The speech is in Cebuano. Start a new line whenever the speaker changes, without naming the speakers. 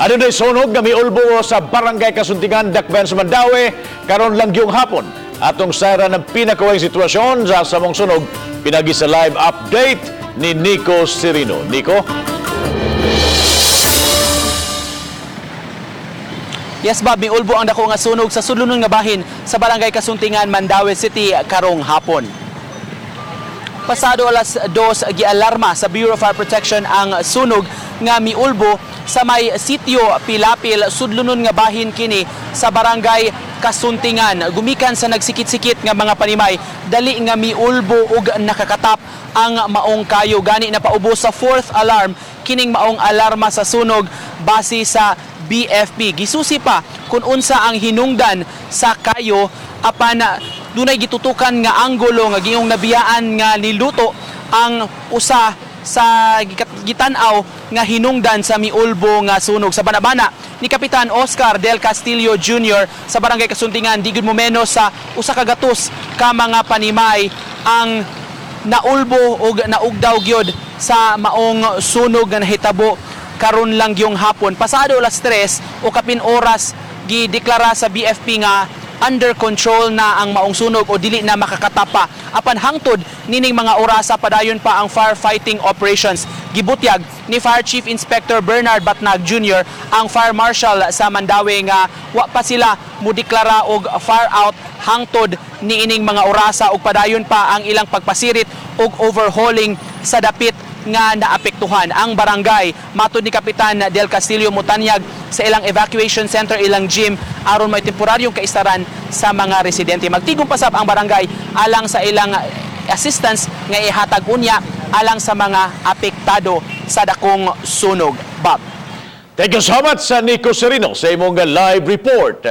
Adunay sunog nga miulbo sa Barangay Kasuntingan, Dakbayan sa Mandaue, karon lang gyung hapon. Atong sayran ang pinakawayng sitwasyon sa samong sunog pinagi sa live update ni Nico Serino. Nico?
Yes, Bob, miulbo ang dako nga sunog sa sudlonon nga bahin sa Barangay Kasuntingan, Mandaue City karong hapon. Pasado alas 2, gialarma sa Bureau of Fire Protection ang sunog nga miulbo sa may sitio Pilapil, sudlonon nga bahin kini sa Barangay Kasuntingan. Gumikan sa nagsikit-sikit nga mga panimay, dali nga miulbo ug nakakatap ang maong kayo. Gani na paubos sa fourth alarm kining maong alarma sa sunog base sa BFP. Gisusi pa kung unsa ang hinungdan sa kayo, apan dunay gitutukan nga anggulo nga giyong nabiyaan nga niluto ang usa sa gitan-aw nga hinungdan sa miulbo nga sunog. Sa banabana ni Kapitan Oscar del Castillo Jr. sa Barangay Kasuntingan, di gud mo menos sa 100 ka mga panimay ang naulbo og naugdaw gyud sa maong sunog nga nahitabo karon lang gyung hapon. Pasado alas 3 o kapin oras, gideklara sa BFP nga under control na ang maong sunog o dili na makakatapa. Apan hangtod nining mga orasa, padayon pa ang firefighting operations. Gibutyag ni Fire Chief Inspector Bernard Batnag Jr., ang Fire Marshal sa Mandaue, nga wa pa sila mudeklara og fire out hangtod niining mga orasa ug padayon pa ang ilang pagpasirit ug overhauling sa dapit nga naapektuhan. Ang barangay, matod ni Kapitan Del Castillo, mutanyag sa ilang evacuation center, ilang gym aron may temporaryong kaistaran sa mga residente. Magtigom pasab ang barangay alang sa ilang assistance nga ihatag unya alang sa mga apektado sa dakong sunog. Bob.
Thank you so much sa Nico Serino sa imong live report.